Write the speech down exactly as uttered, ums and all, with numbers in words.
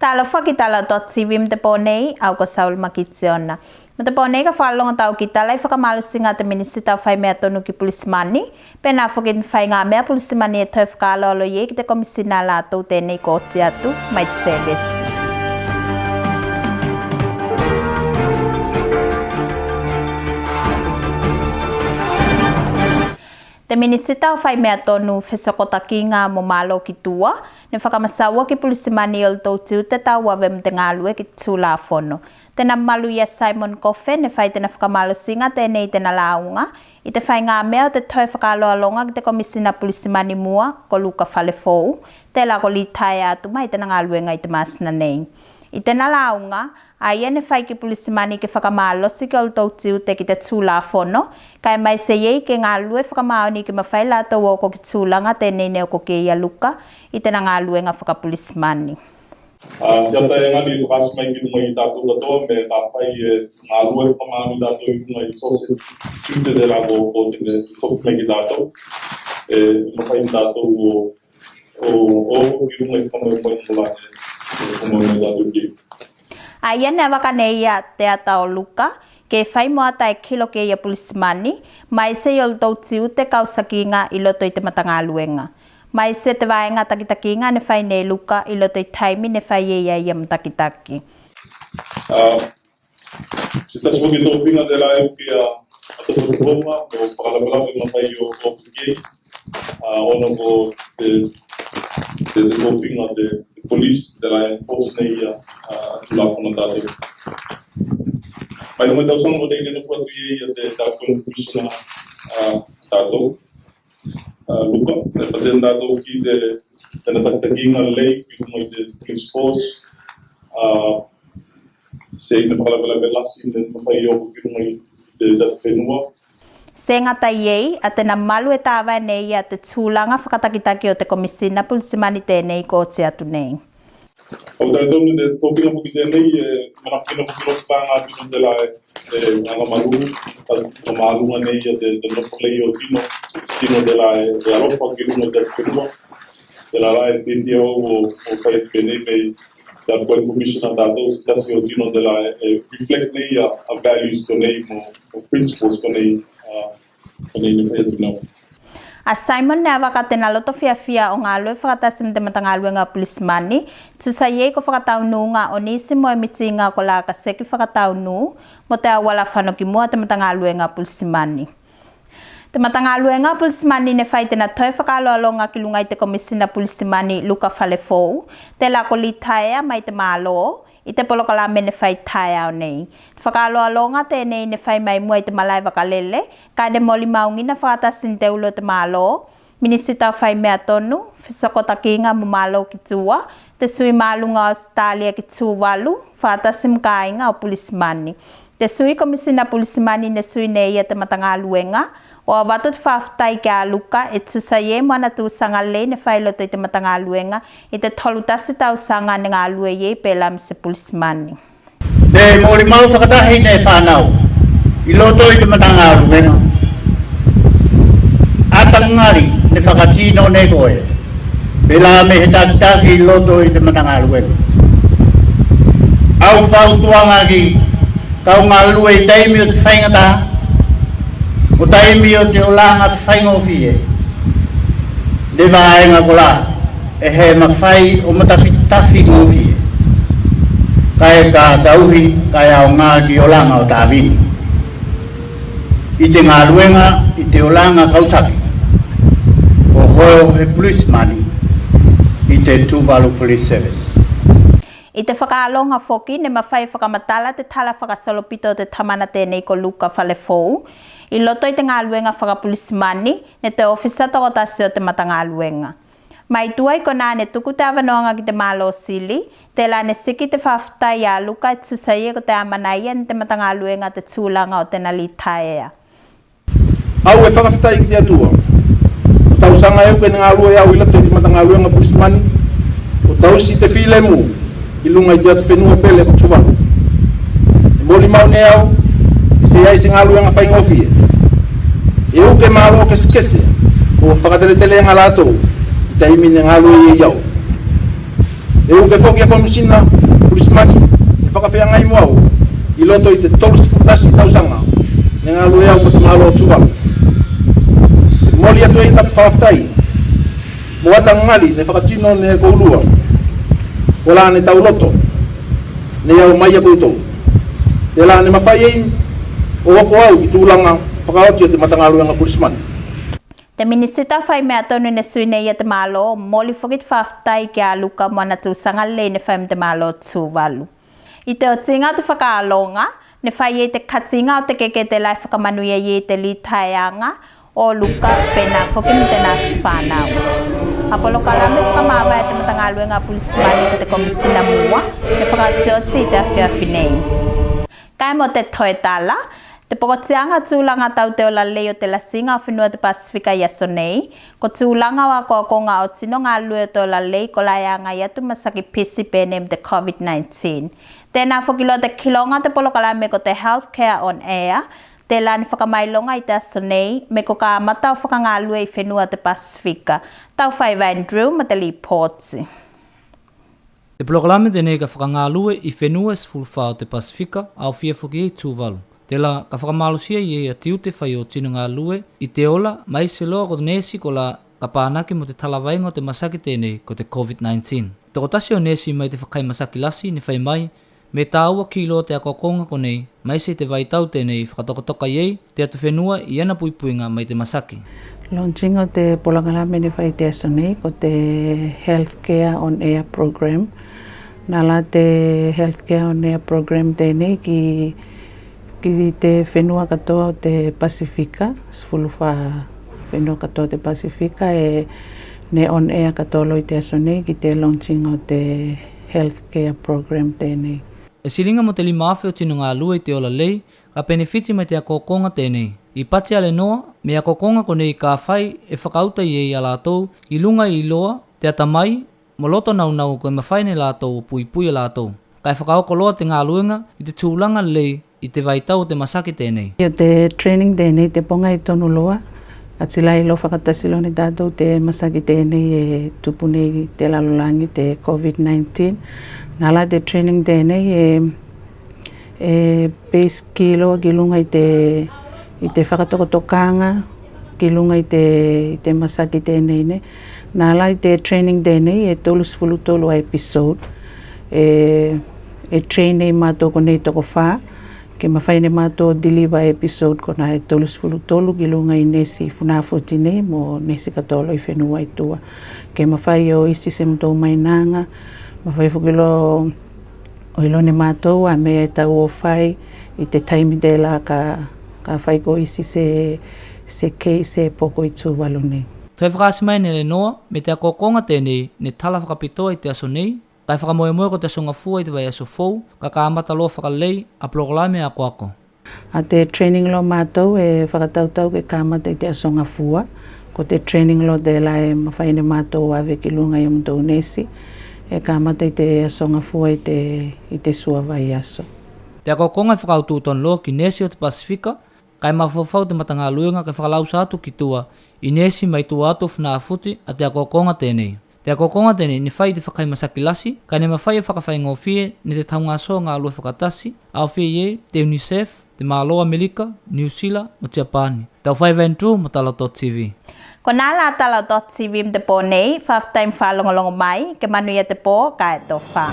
Talofa ki tala o te TV mo te po nei, au ko Saul Makitiona. Mo te po nei ka fakalogologo atu ki tala i fakamalosiga a te Minisita o Fai Mea Tonu ki Pulisimani, penā foki ne faiga mea a Pulisimani e toe fakaaloalo i ei ki te Komisina a latou tenei ko oti atu mai te selesi. Te Minisita o Fai Mea Tonu, Fesokotakiga mo Malo ki Tua, ne fakamasaua ki Pulisimani i olotou tiute tauave mo te galue ki te tulafono. Tena malu ia Simon Kofe ne fai tena fakamalosiga tenei i tena lauga i te faiga mea o te toe fakaaloaloga ki te Komisina Pulisimani mua ko Luka Falefou, tela ko litaea atu mai tena galuega i te masina nei. I tena lauga, a ia ne fai ki Pulisimani ke fakamalosi ki olotou tiute ki te tulafono, kae maise i ei ke galue fakamaoni ke mafai latou o oko ki tulaga tenei ne oko ki ei a Luka i tena galuega fakapulisimani. A, se ata e gali e fakaasi mai ki luga i tatou katoa me kafai e galue fakamaoni tatou i luga i so se tiute tela ko, ko tena tofi mai ki tatou. E mafai ne tatou o, o, o oko ki luga i fakamaoni kola e, e fakamaoni tatou ki. A ia ne avaka ne ia te ata o Luka ke fai mo ata e kilo ki ei a Pulisimani, maise i olotou tiute kausakiga i loto i te matagaluega. Maise te vaega takitakiga ne fai ne Luka i loto i taimi ne fai ei a ia mo takitaki. A, se tasi foki tofiga tela e uke a, a tofotofoga mo fakalavelave mafai o, o uke ei. A, ona ko te, te, te tofiga te, te police tela e enforce ne ia a, a tulafono tatou. Mai luga i tausaga konei ne nofo atu i ei a te, te Commissioner a tatou. A, Luka, e patena tatou ki te, tena takitakiga lei ki luga i te police force. A, se ina fakalavelave lasi ne mafai o oko ki luga i te, te fenua. Se gata i ei, a tena malu e tavae ne ia te tulaga fakatakitaki o te Komisina Pulisimani tenei ko oti atu nei. Au talitonu te tofiga foki tenei e manakina foki loa se paga tino tela e, e agamalu, agamaluga nei ia te, te nofo lei o tino, tino tela e, e alofa ki luga te fenua. Tela la e fiafia o, o fai atu penei me ia te Commissioner tatou se tasi o tino tela e, e reflect nei ia a values konei mo, mo principles konei, a, A Simon ne avaka tena loto fiafia o galue fakatasi mo te matagaluega o Pulisimani, tusa i ei ko fakataunuga o nisi moemitiga kola ka seki fakataunu mo te auala fano ki mua o te matagaluega o Pulisimani. Te matagaluega o Pulisimani ne fai tena toe fakaaloaloga ki luga i te Komisina Pulisimani Luka Falefou, tela ko litaea mai te malo, i te polokalame ne fai taeao nei. Fakaaloaloga tenei ne fai mai mua i te malae vakalele, kae ne molimaugina fakatasi ne te ulu o te malo, Minisita o Fai Mea Tonu, Fesokotakiga mo Malo ki Tua, te sui maluga o Ausetalia ki Tuvalu, fakatasi mo kaiga o Pulisimani. Te sui Komisina Pulisimani ne sui ne ia te matagaluega, o avatu te fakafetai ki a Luka e tusa i ei mo ana tusaga lei ne fai loto i te matagaluega i te tolu tasi tausaga ne galue i ei pela me se Pulisimani. Te molimau fakatahi ne fanau i loto i te matagaluega. Ata gali ne fakatino ne koe pela me he takitaki i loto i te matagaluega. Au fautuaga ki kau galue i taimi o te faigata mo taimi o te olaga faigofie. Ne vaega kola e he mafai o matafitafi gofie, kae ka tauhi kae aoga ki olaga o tavini i te galuega i te olaga kausaki o hoko he Pulisimani i te Tuvalu Police Service. I te fakaaloga foki ne mafai o fakamatala te tala fakasolopito o te tamana tenei ko Luka Falefou i loto i te galuega fakapulisimani ne te ofisa tokotasi o te matagaluega. Mai tua i konā ne tuku te avanoaga ki te malo sili, tela ne siki te fakafetai a Luka e tusa i ei ko te amanaia ne te matagaluega te tulaga o tena litaea. Au e fakafetai ki te Atua. Ko tausaga e uke ne galue au i loto i te matagaluega Pulisimani, ko tausi te filemu i luga i te atufenua pele ko Tuvalu. E molimau ne au e seai se galuega faigofie. E uke malo kesekese o fakateletelega latou i taimi ne galue i ei au. E uke foki a Komisina Pulisimani ne fakafeagai mo au i loto i te tolusefulu tasi tausaga ne galue au mo te malo o Tuvalu. E moli atu ei taku fakafetai mo ata gali ne fakatino ne koulua, kolā ne tauloto ne au mai a koutou. Telā ne mafai ei o oko au i tulaga fakaoti o te matagaluega Pulisimani. Te Minisita Fai Mea Tonu ne sui nei a te malo, moli foki te fakafetai ki a Luka mo ana tusaga lei ne fai mo te malo o Tuvalu. I te otiga o te fakaaloga ne fai ei te katiga o te keke telā e fakamanuia ei te litaeaga o Luka, penā foki mo te nasi fanau. A polokalame fakamavae a te matagaluega Pulisimani ki te Komisina mua ne fakaotioti i te afiafi nei. Kae mo te toe tala, te pokotiaga tulaga tau te ola lei o te lasiga o fenua te Pasifika i aso nei, ko tulaga o akoakoga o tino galue o te ola lei kolā e agai atu masaki pisi penei mo te COVID nineteen. Tenā foki loa te kiloga o te polokalame ko te Healthcare on Air, telā ne fakamailoga i te aso nei me ko kamata o fakagalue i fenua o te Pasifika. Taufaiva Andrew mo te lipoti. Te polokalame tenei ka fakagalue i fenua e sefulu fa o te Pasifika, aofia foki ei Tuvalu. Telā ka fakamalosia i ei a tiute fai o tino galue i te ola, maise loa ko nesi kolā ka panaki mo te talavaiga o te masaki tenei ko te COVID nineteen. Tokotasi o nesi mai te fakai masaki lasi ne fai mai me tāua ki loa te akoakoga konei, maise i te vaitau tenei fakatokatoka i ei te atufenua i ana puipuiga mai te masaki. Launching o te polokalame ne fai i te aso nei ko te Healthcare on Air Program. Nā la te Healthcare on Air Program tenei ki, ki te fenua katoa o te Pasifika, sefulu fa fenua katoa o te Pasifika, e ne on air katoa loa i te aso nei ki te launching o te Healthcare Program tenei. E siliga mo te lima afe o tino galue i te ola lei ka penefiti mai te akoakoga tenei. I pati a Lenoa, me akoakoga konei ka fai e fakauta i ei a latou i luga i iloa, te atamai mo loto naunau ko e mafai ne latou o puipui a latou. Kae fakaoko loa te galuega i te tulaga lei i te vaitau o te masaki tenei. Ia te training tenei te pogai tonu loa, atila e iloa fakatasi loa ne tatou te masaki tenei e tupu nei i te lalolagi, te COVID nineteen. Nā la te training tenei e, e base ki loa ki luga i te, i te fakatokotokaga ki luga i te, i te masaki tenei nei. Nā la i te training tenei e tolusefulu tolu a episode. E, e train nei matou konei tokofa ke mafai ne matou o deliver episode konā e tolusefulu tolu ki luga i nesi Funafuti nei mo nesi katoa loa i fenua i tua, ke mafai o isi se motou mainaga, mafai foki loa o iloa ne matou a mea e tau o fai i te taimi telā ka, ka fai ko isi se, se case e poko i Tuvalu nei. Toe fakaasi mai ne Lenoa me te akoakoga tenei ne tala fakapitoa i te aso nei, kae fakamoemoe ko te Aso Gafua i te vaiaso fou ka kamata loa fakalei a polokalame akoako. A te training loa matou e fakatautau ke kamata i te Aso Gafua. Ko te training loa telā e mafai ne matou o ave ki luga i a motou nesi, e kamata i te Aso Gafua i te, i te suā vaiaso. Te akoakoga e fakautū tonu loa ki nesi o te Pasifika, kae mafaufau te matagaluega ke fakalausa atu ki tua i nesi mai tua atu o Funafuti a te akoakoga tenei. Te akoakoga tenei ne fai i te fakai masaki lasi, kae ne mafai o fakafaigofie ne te taugasoa galue fakatasi, aofia i ei te UNICEF, te Malo o Amelika, Niu Sila mo Japani. Taufaiva Andrew mo tala o te TV. Konā la tala o te TV mo te po nei, fakafetai mo fakalogologo mai, ke manuia te po kae tofa.